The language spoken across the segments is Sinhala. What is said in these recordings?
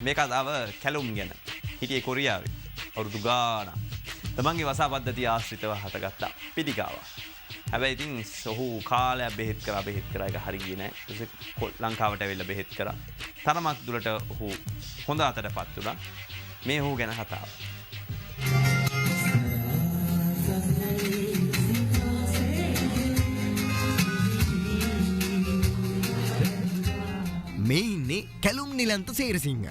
මේ කතාව කැලුම් ගැන. හිටියේ කොරියාවේ. අවුරුදු ගාණක්. තමන්ගේ වසා පද්ධතිය ආශ්‍රිතව හටගත්තා පිළිකාවක්. හැබැයි ඉතින් ඔහු කාලයක් බෙහෙත් කරා බෙහෙත් කරා ඒක හරි ගියේ නෑ. ඊට පස්සේ ලංකාවට ඇවිල්ලා බෙහෙත් කරා. තරමක් දුරට ඔහු හොඳ අතටපත් වුණා. මේ ඔහු ගැන කතාව. මේ ඉන්නේ කැලුම් නිලන්ත සේරසිංහ.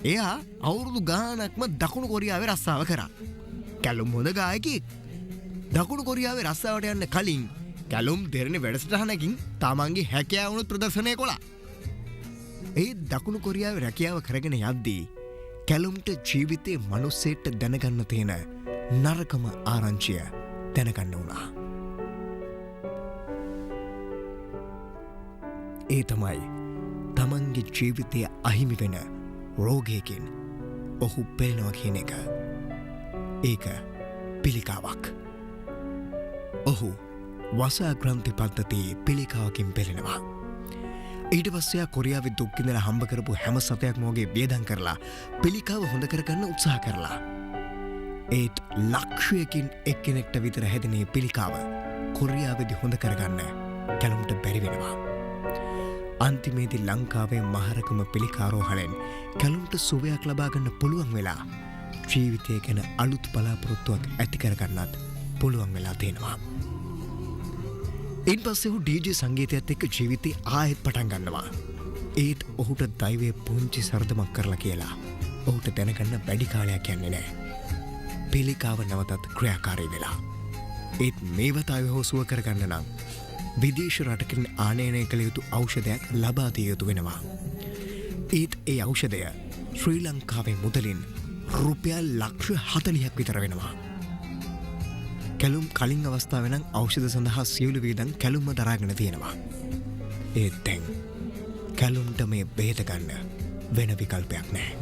එයා අවුරුදු ගාණක්ම දකුණු කොරියාවේ රස්සාව කරා. කැලුම් හොඳ ගායකයෙක්. දකුණු කොරියාවේ රස්සාවට යන්න කලින් කැලුම් දෙරණ වැඩසටහනකින් තමන්ගේ හැකියාවුනුත් ප්‍රදර්ශනය කළා. ඒ දකුණු කොරියාවේ රැකියාව කරගෙන යද්දී කැලුම්ට ජීවිතේ මිනිස්සෙට දැනගන්න තියෙන නරකම ආරංචිය දැනගන්න වුණා. ඒ තමයි තමන්ගේ ජීවිතය අහිමි වෙන රෝගයකින් ඔහු පෙළෙනවා කියන එක. ඒක පිළිකාවක්. ඔහු වසා ග්‍රන්ථි පද්ධතියේ පිළිකාවකින් පෙළෙනවා. ඊට පස්සේ එයා කොරියාවේ දුක් විඳලා හම්බ කරපු හැම සතයක්ම වගේ වියදම් කරලා පිළිකාව හොඳ කරගන්න උත්සාහ කරලා. ඒත් ලක්ෂයකින් එක්කෙනෙක්ට විතර හැදෙන මේ පිළිකාව කොරියාවේදී හොඳ කරගන්න කැලුම්ට බැරි වෙනවා. අන්තිමේදී ලංකාවේ මහරගම පිළිකාරෝහලෙන් කැලුම්ට සුවයක් ලබා ගන්න පුළුවන් වෙලා ජීවිතය ගැන අලුත් බලාපොරොත්තුවක් ඇති කරගන්නත් පුළුවන් වෙලා තියෙනවා. ඉන්පස්සේ ඔහු DJ සංගීතයත් එක්ක ජීවිතේ ආයෙත් පටන් ගන්නවා. ඒත් ඔහුට දෛවයේ පුංචි සරදමක් කරලා කියලා ඔහුට දැනගන්න වැඩි කාලයක් යන්නේ නැහැ. පිළිකාව නැවතත් ක්‍රියාකාරී වෙලා. ඒත් මේ වතාවේ ඔහු සුව කරගන්න නම් විදේශ රටකින් ආනයනය කළ යුතු ඖෂධයක් ලබා දිය යුතු වෙනවා. ඒත් ඒ ඖෂධය ශ්‍රී ලංකාවේ මුදලින් රුපියල් ලක්ෂ 40ක් විතර වෙනවා. කැලුම් කලින් අවස්ථාවේ නම් ඖෂධ සඳහා සියලු වියදම් කැලුම්ම දරාගෙන තියෙනවා. ඒත් දැන් කැලුම්ට මේ බෙහෙත ගන්න වෙන විකල්පයක් නැහැ.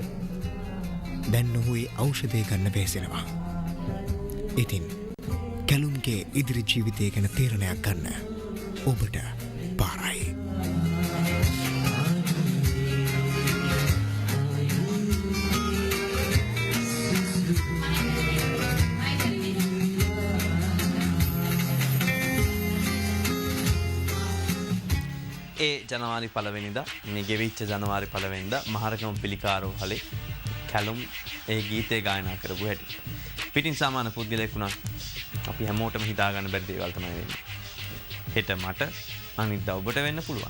දැන් ඔහු ඒ ඖෂධය ගන්න වෙහෙසෙනවා. ඉතින් කැලුම්ගේ ඉදිරි ජීවිතය ගැන තීරණයක් ගන්න ඔබට පාරයි. ඒ ජනවාරි පළවෙනිදා මේ ගෙවිච්ච ජනවාරි පළවෙනිදා මහරගම පිළිකාරෝහලේ කැලුම් ඒ ගීතය ගායනා කරපු හැටි. පිටින් සාමාන්‍ය පුද්ගලයෙක් වුණා අපි හැමෝටම හිතා ගන්න බැරි දේවල් තමයි වෙන්නේ. හෙට මට අනිද්දා ඔබට වෙන්න පුළුවන්.